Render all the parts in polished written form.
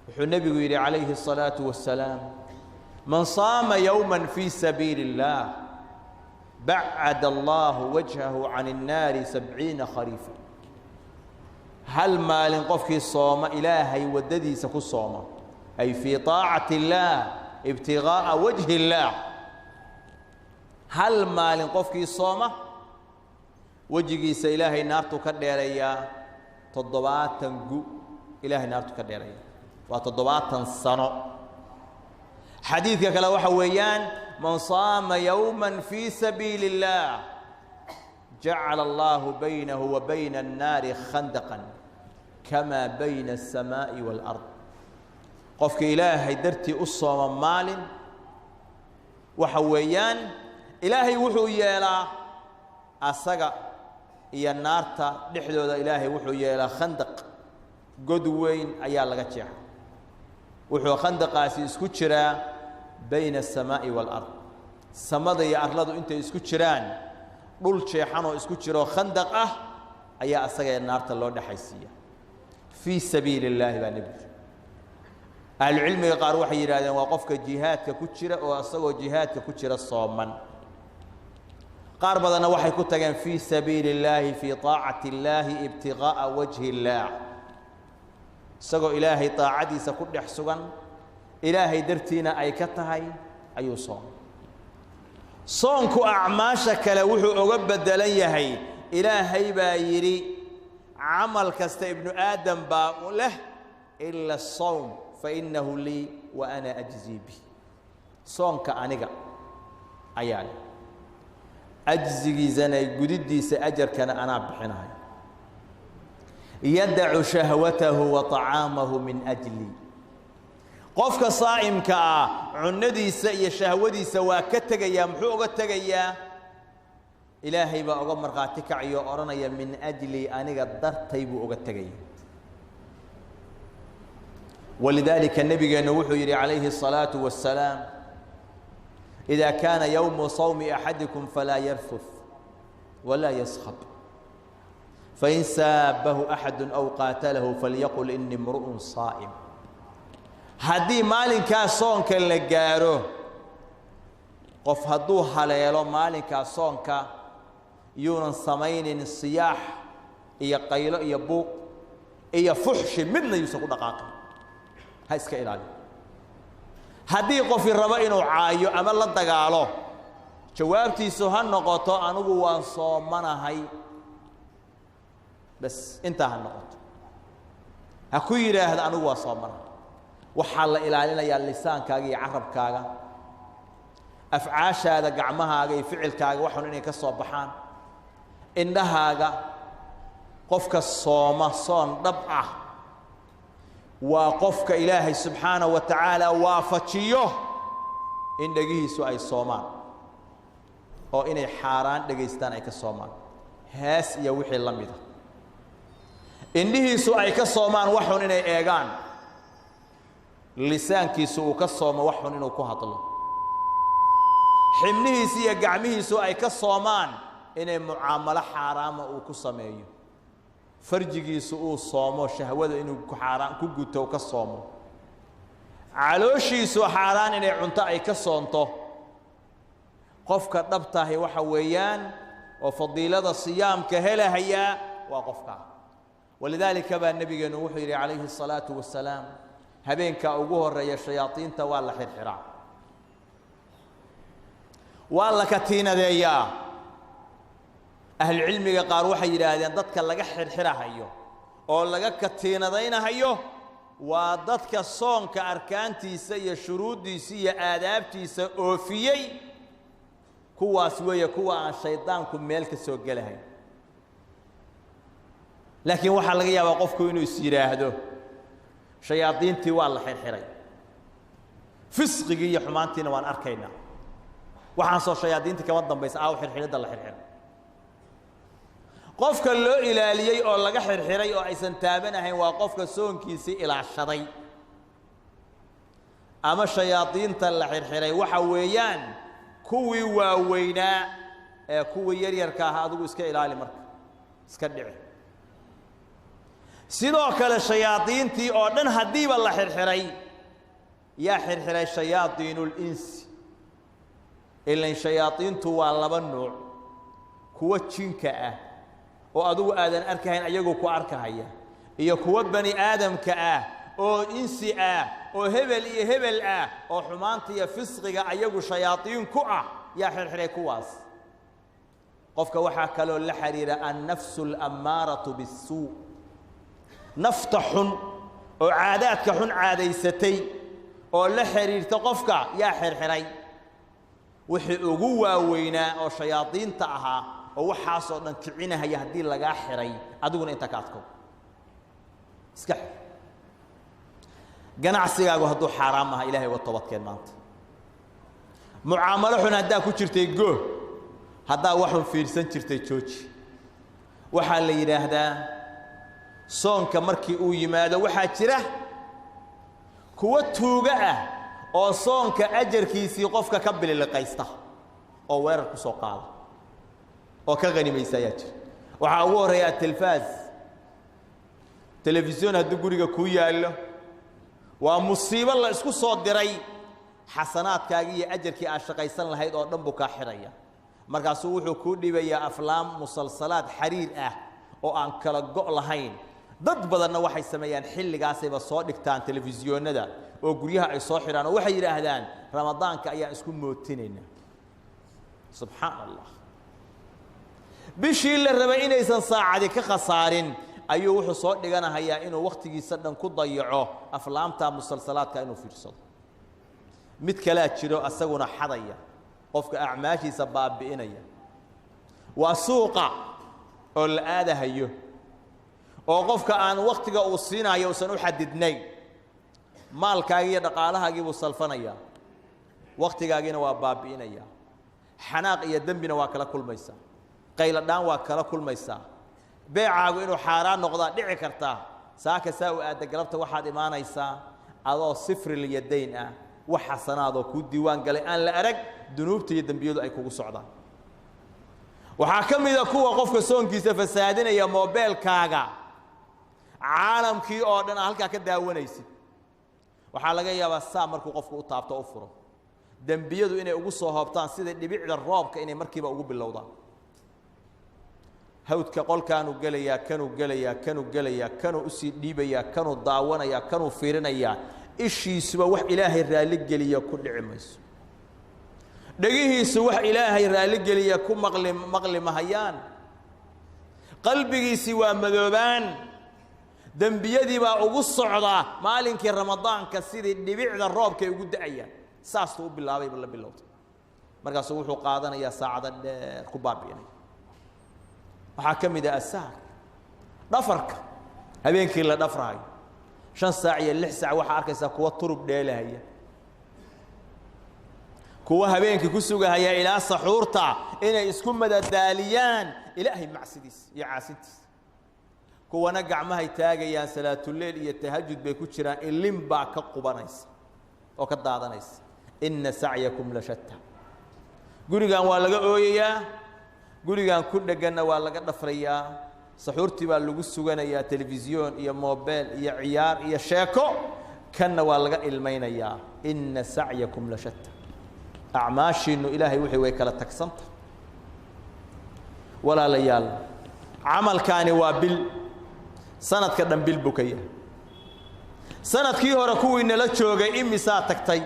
Wuxuu nebigu yidhi calayhi الsalaatu wasalaam: man saama yowma fii sabiili اllaah bacad allahu wajhahu can الnaari 70 khariifa. Hal maalin qofkii sooma, Ilaahay waddadiisa ku sooma, ay fii طaacati اllaah, ibtiغaaءa wajhi اllaah, hal maalin qofkii sooma, wejigiisa Ilaahay naartu ka dheerayaa 70 gu. Ilahay naartu ka dheeraya waa 70 sano. Xadiidka kale waxa weeyaan: man saama yowma fii sabiili اllaah jacala allahu baynahu wa bayna annaari khandaqan kamaa bayna aلsamaa'i wاlard. Qofka Ilaahay dartii u sooma maalin, waxa weeyaan Ilaahay wuxuu yeelaa asaga iyo naarta dhexdooda, Ilaahay wuxuu yeelaa khandaq, god weyn ayaa laga jeexa. Wuxuu khandaqaasi isku jiraa bayna aلsamaa'i wاlard, samada iyo arladu intay isku jiraan dhul jeexanoo isku jiroo khandaq ah ayaa asaga ee naarta loo dhexaysiiya, fii sabiili اllaahi baa nebigu. Ahlucilmiga qaar waxay yidhahdeen waa qofka jihaadka ku jira oo isagoo jihaadka ku jira sooman. Qaar badanna waxay ku tageen fii sabiili اllaahi fii طaacati اllaahi ibtiغaaءa wajhi اllaah, isagoo Ilaahay daacadiisa ku dhex sugan, Ilaahay dartiina ay ka tahay ayuu soomay. Soonku acmaasha kale wuxuu oga beddelan yahay, Ilaahay baa yidhi: camal kasta ibnu aadam baa leh ila asawm fainahu lii wa ana ajzii bih. Soonka aniga ayaa leh, ajzigiisana, gudidiisa, ajarkana anaa bixinahay. Yadacu shahwatahu wa طacaamahu min ajli. Qofka saa'imka ah cunadiisa iyo shahwadiisa waa ka tegayaa. Muxuu uga tegayaa? Ilaahay baa uga markhaati kacayo o odhanaya: min ajli, aniga dartay buu uga tegaya. Walidaalika nebigeennu wuxuu yidhi calayhi الصalaaةu wasalaam: إida kaana yowmu sawmi axadikum falaa yarfuth walaa yaskhab, fain saabahu axadu aw qaatalahu falyaqul inii imru'un saa'im. Haddii maalinkaa soonka la gaaro, qof hadduu haleelo maalinkaa soonka, yuunan samaynin siyaax iyo qaylo iyo buuq iyo fuxshi, midna yuusan ku dhaqaaqin, ha iska ilaaliyo. Haddii qofi rabo inuu caayo ama la dagaalo, jawaabtiisu ha noqoto: anigu waan soomanahay, bas intaa ha noqoto. Ha ku yidhaahdo: anigu waa soomanahay. Waxaa la ilaalinayaa lisaankaaga iyo carabkaaga, afcaashaada, gacmahaaga iyo ficilkaaga waxun inay ka soo baxaan, indhahaaga. Qofka sooma soon dhab ah waa qofka Ilaahay subxaanaه wa tacaala waafajiyo in dhegihiisu ay soomaan oo inay xaaraan dhegaystaan ay ka soomaan, hees iyo wixii la mida, indhihiisu ay ka soomaan waxun inay eegaan, lisaankiisu uu ka soomo waxun inuu ku hadlo, xibnihiisu iyo gacmihiisu ay ka soomaan inay mucaamalo xaaraama uu ku sameeyo, farjigiisu uu soomo shahwada inuu xaaraan ku guto ka soomo, calooshiisu xaaraan inay cunto ay ka soonto. Qofka dhabtahi waxa weeyaan oo fadiilada siyaamka helahayaa waa qofkaa. Walidaalika baa nebigeennu wuxuu yidhi calayhi الsalaatu wasalaam: habeenka ugu horeeya shayaadiinta waa la xirxiraa, waa la katiinadeeyaa. Ahlucilmiga qaar waxay yidhaahdeen dadka laga xirxirahayo oo laga katiinadaynahayo waa dadka soonka arkaantiisa iyo shuruuddiisa iyo aadaabtiisa oofiyey. Kuwaas weeye kuwa aan shaydaanku meel ka soo gelahayn. Laakiin waxaa laga yaabaa qofku inuu is yidhaahdo: shayaadiintii waa la xirxiray, fisqigii iyo xumaantiina waan arkaynaa, waxaan soo shayaadiintii kama dambaysa, aaw xirxiridda la xirxiray? Qofka loo ilaaliyey oo laga xirxiray oo aysan taabanahayn waa qofka soonkiisii ilaashaday. Ama shayaadiinta la xirxiray waxa weeyaan kuwii waaweynaa, ee kuwii yaryarka ahaa adigu iska ilaali, marka iska dhici. Sidoo kale shayaadiintii oo dhan haddiiba la xirxiray, yaa xirxiray? Shayaadiinu linsi. Ilan shayaadiintu waa laba nuuc, kuwa jinka ah oo adigu aadan arkahayn ayagoo ku arkahaya, iyo kuwa bani aadamka ah oo insi ah oo hebel iyo hebel ah oo xumaanta iyo fisqiga ayagu shayaadiin ku ah. Yaa xirxiray kuwaas? Qofka waxaa kaloo la xiriira annafsu alammaaratu bissuu, nafta xun oo caadaadka xun caadaysatay oo la xiriirta qofka. Yaa xirxiray wixii ugu waaweynaa oo shayaadiinta ahaa oo waxaasoo dhan kicinahaya? Haddii lagaa xiray, adiguna inta ka adkow, iska xir. Ganacsigaagu hadduu xaaraam aha, Ilahay uga toobadkeen maanta. Mucaamalo xun haddaa ku jirtay, go. Haddaa waxun fiirsan jirtay, jooji. Waxaa la yidhaahdaa soonka markii uu yimaado waxaa jira kuwo tuugo ah oo soonka ajarkiisii qofka ka bililiqaysta oo weerar ku soo qaada oo ka hanimaysa ayaa jira. Waxaa ugu horreeya atilfaaz, telefisyon hadduu guriga kuu yaallo waa musiibo la isku soo diray. Xasanaadkaagii iyo ajarkii aad shaqaysan lahayd oo dhan buu kaa xidhaya. Markaasuu wuxuu kuu dhibayaa aflaam musalsalaad xariir ah oo aan kala go' lahayn. Dad badanna waxay sameeyaan xilligaasayba soo dhigtaan telefisyoonada oo guryaha ay soo xidhaan oo waxay yidhaahdaan Ramadaanka ayaan isku mootinaynaa. Subxaan Allah, bishii la rabay inaysan saacadi ka khasaarin ayuu wuxuu soo dhiganahayaa inuu wakhtigiisa dhan ku dayaco aflaamta musalsalaadka inuu fiirsado. Mid kalaa jiro asaguna xadaya qofka acmaashiisa baabi'inaya, waa suuqa oo la aadahayo oo qofka aan wakhtiga uu siinayo usan u xadidnayn. Maalkaagii iyo dhaqaalahaagii buu salfanayaa, wakhtigaagiina waa baabi'inayaa, xanaaq iyo dembina waa kala kulmaysaa, qayladhaan waa kala kulmaysaa, beecaagu inuu xaaraan noqdaa dhici kartaa. Saaka saa u aadda, galabta waxaad imaanaysaa adoo sifrilyadayn ah, wax xasanaadoo kuu diiwaan galay aan la arag, dunuubta iyo dembiyadu ay kugu socdaan. Waxaa ka mida kuwa qofka soonkiisa fasaadinaya moobeelkaaga, caalamkii oo dhan aa halkaa ka daawanaysid. Waxaa laga yaabaa saa markuu qofku u taabto u furo, dembiyadu inay ugu soo hoobtaan sida dhibicda roobka, inay markiiba ugu bilowdaan. Hawdka qolkaanuu gelayaa, kanuu gelayaa, kanuu gelayaa, kanuu usii dhiibayaa, kanuu daawanayaa, kanuu fiirinayaa. Ishiisuba wax Ilaahay raalligeliya ku dhici mayso, dhegihiisu wax Ilaahay raalligeliya ku maqli maqli mahayaan, qalbigiisii waa madoobaan, dembiyadii baa ugu socdaa. Maalinkii Ramadaanka sidii dhibicda roobkay ugu da'ayaan, saastuu u bilaabayba la bilowday. Markaasuu wuxuu qaadanayaa saacado dheer ku baabi'inaya. Waxaa ka mid ah asaar, dhafarka habeenkii la dhafrahayo 5 saac iyo 6 saac. Waxaa arkaysaa kuwa turub dheelahaya, kuwa habeenkii ku sugahaya ilaa saxuurta inay isku madadaaliyaan Ilaahay macsidiis iyo caasintiis, kuwana gacmahay taagayaan, salaatuleyl iyo tahajud bay ku jiraan, ilin baa ka qubanaysa oo ka daadanaysa. Inna sacyakum la shatta. Gurigan waa laga ooyayaa, gurigan ku dhegganna waa laga dhafrayaa, saxuurtii baa lagu suganayaa telefisyoon iyo mobeel iyo ciyaar iyo sheeko, kanna waa laga ilmaynayaa. Inna sacyakum la shatta. Acmaashiinnu Ilaahay wixii way kala tagsanta. Walaalayaal, camalkaani waa bil, sanadka dhan bil buu ka yahay. Sanadkii hore kuwii nala joogay imisaa tagtay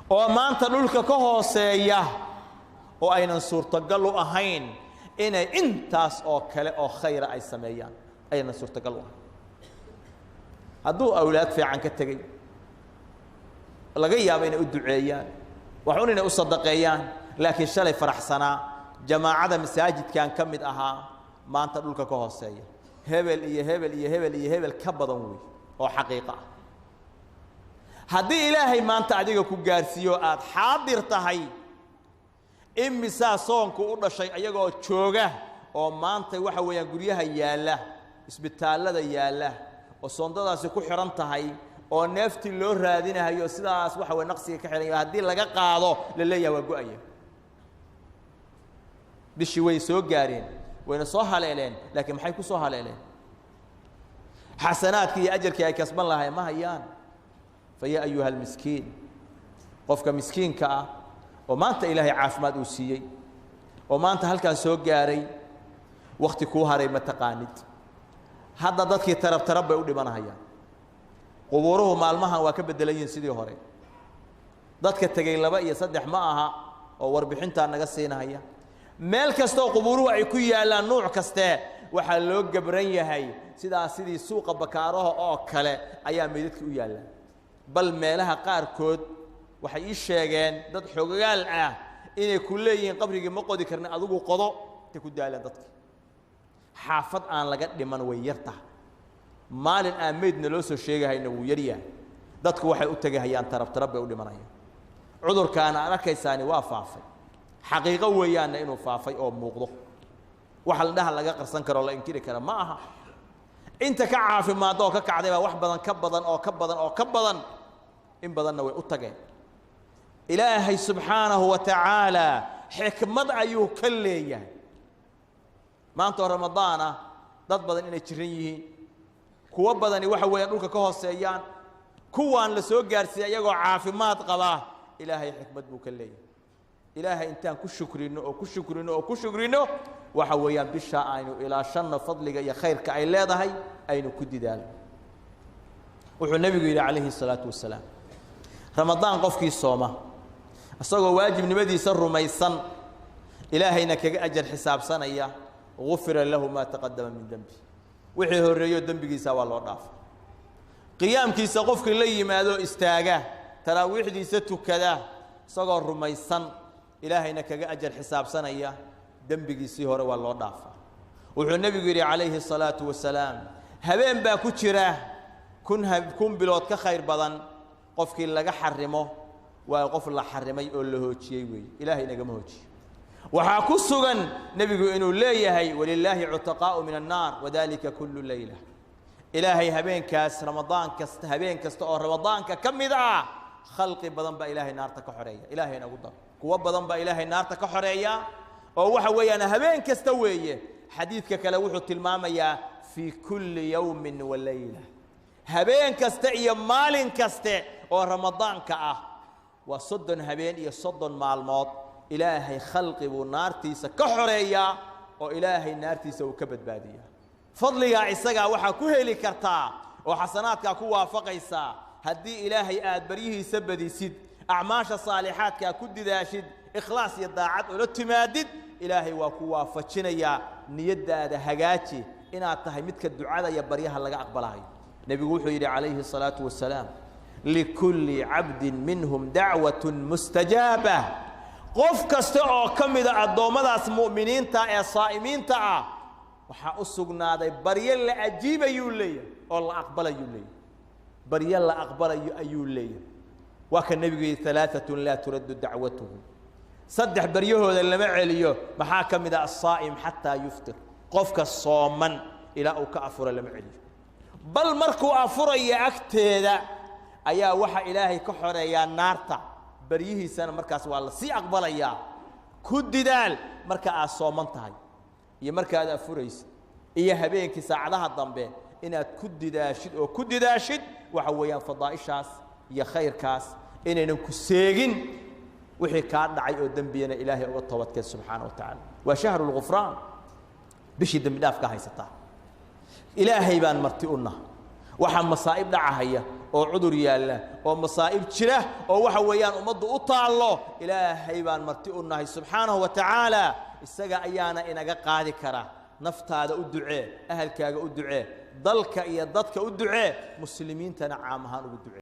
oo maanta dhulka ka hooseeya oo aynan suurtagal u ahayn inay intaas oo kale oo khayra ay sameeyaan? Aynan suurtagal u ahayn. Hadduu awlaad fiican ka tegey, laga yaabo inay u duceeyaan, waxun inay u sadaqeeyaan, laakiin shalay faraxsanaa, jamaacada masaajidkan ka mid ahaa, maanta dhulka ka hooseeya, hebel iyo hebel iyo hebel iyo hebel ka badan wey oo xaqiiqo ah. Haddii Ilaahay maanta adiga ku gaarsiiyo aada xaadir tahay, imisaa soonku u dhashay ayagoo jooga oo maanta waxa weeyaan guryaha yaalla, isbitaallada yaalla, oo soondadaasi ku xidhan tahay oo neeftii loo raadinahayo, sidaas waxa weye naqsiga ka xidhan yahay, haddii laga qaado la leeyahay waa go-aya? Bishii way soo gaareen, wayna soo haleeleen, laakiin maxay ku soo haleeleen? Xasanaadkii iyo ajarkii ay kasban lahayn ma hayaan. Fa yaa ayuha almiskiin, qofka miskiinka ah oo maanta Ilaahay caafimaad uu siiyey oo maanta halkaan soo gaaray, wakhti kuu haray ma taqaanid. Hadda dadkii tarab tarab bay u dhimanahayaan. Qubuuruhu maalmahan waa ka beddelan yihiin sidii hore. Dadka tegey 2 iyo 3 ma aha oo warbixintaa naga siinahaya. Meel kastoo qubuuruhu ay ku yaallaan nuuc kaste waxaa loo gabran yahay sidaas, sidii suuqa bakaaraha oo kale ayaa meydadka u yaallaan. Bal meelaha qaarkood waxay ii sheegeen dad xogogaal ah inay ku leeyihiin qabrigii ma qodi karna, adigu qodo, intay ku daalaan dadki. Xaafad aan laga dhiman way yar tahay. Maalin aan meydna loo soo sheegahayna wuu yar yahay. Dadku waxay u tegahayaan tarab tarab bay u dhimanayaan. Cudurkaana aad arkaysaani waa faafay, xaqiiqo weeyaanna inuu faafay oo muuqdo. Wax indhaha laga qarsan karo la inkiri kara ma aha. Inta ka caafimaadda oo ka kacday baa wax badan ka badan oo ka badan oo ka badan, in badanna way u tageen. Ilaahay subxaanahu wa tacaala xikmad ayuu ka leeyahay. Maanta oo Ramadaan ah dad badan inay jiran yihiin, kuwo badani waxa weeyaan dhulka ka hooseeyaan, kuwaan la soo gaarsiiyey iyagoo caafimaad qabaa, Ilaahay xikmad buu ka leeyahay. Ilaahay intaan ku shukrino oo ku shukrino oo ku shukrino, waxa weeyaan bisha aynu ilaashanno fadliga iyo khayrka ay leedahay aynu ku didaalno. Wuxuu nebigu yidhi calayhi salaatu wasalaam, Ramadaan qofkii sooma isagoo waajibnimadiisa rumaysan, Ilaahayna kaga ajar xisaabsanaya, gufira lahu maa taqadama min dembi, wixii horreeyo dembigiisa waa loo dhaafay. Qiyaamkiisa qofkii la yimaado istaaga, taraawiixdiisa tukada isagoo rumaysan, Ilaahayna kaga ajar xisaabsanaya, dembigiisii hore waa loo dhaafaa. Wuxuu nebigu yidhi calayhi salaatu wasalaam, habeen baa ku jira kun bilood ka khayr badan, qofkii laga xarimo waa qof la xarimay oo la hoojiyey weeye. Ilaahay nagama hoojiyo. Waxaa ku sugan nebigu inuu leeyahay walilaahi cutaqaa'u min annaar wadalika kullu leyla. Ilaahay habeenkaas Ramadaan kasta, habeen kasta oo Ramadaanka ka mid ah, khalqi badan baa Ilaahay naarta ka xoreeya. Ilaahay nagu daro. Kuwo badan baa Ilaahay naarta ka xoreeya oo waxa weeyaan habeen kasta weeye. Xadiidka kale wuxuu tilmaamayaa fii kulli yawmin wa leyla, habeen kasta iyo maalin kaste oo Ramadaanka ah, waa 30 habeen iyo 30 maalmood, Ilaahay khalqi buu naartiisa ka xoreeyaa oo Ilaahay naartiisa uu ka badbaadiyaa. Fadligaa isagaa waxaa ku heli kartaa oo xasanaadkaa ku waafaqaysaa haddii Ilaahay aad baryihiisa badisid, acmaasha saalixaadkaa ku didaashid, ikhlaas iyo daacad ula timaadid, Ilaahay waa ku waafajinayaa. Niyaddaada hagaaji inaad tahay midka ducada iyo baryaha laga aqbalahayo. Nebigu wuxuu yidhi calayhi salaatu wasalaam, likulli cabdin minhum dacwatun mustajaaba. Qof kasta oo ka mida addoommadaas mu'miniinta ee saa'imiinta ah waxaa u sugnaaday baryo la ajiibayuu leeyahay oo la aqbalayuu leeyahay, baryo la aqbalayo ayuu leeyahay. Waa ka nebigu yidhi 3 laa turaddu dacwatuhum, 3 baryahooda lama celiyo. Maxaa ka mid ah? Asaa'im xataa yuftir, qofka sooman ilaa uu ka afuro lama celiyo. Bal markuu afuraya agteeda ayaa waxa Ilaahay ka xoreeyaa naarta, baryihiisana markaas waa la sii aqbalayaa. Ku didaal marka aad sooman tahay iyo marka aad afuraysid iyo habeenkii saacadaha dambe inaad ku didaashid oo ku didaashid waxa weeyaan fadaa'ishaas iyo khayrkaas inaynan ku seegin. Wixii kaa dhacay oo dembiyana Ilaahay uga toobadkeen subxaana wa tacaala. Waa shahru lghufraan, bishii dembi dhaaf ka haysataa. Ilaahay baan marti u nahay. Waxaa masaa'ib dhacahaya oo cudur yaalla oo masaa'ib jira oo waxa weeyaan ummaddu u taallo, Ilaahay baan marti u nahay subxaanahu wa tacaala. Isaga ayaana inaga qaadi kara. Naftaada u ducee, ahalkaaga u ducee, dalka iyo dadka u ducee, muslimiintana caam ahaan ugu ducee.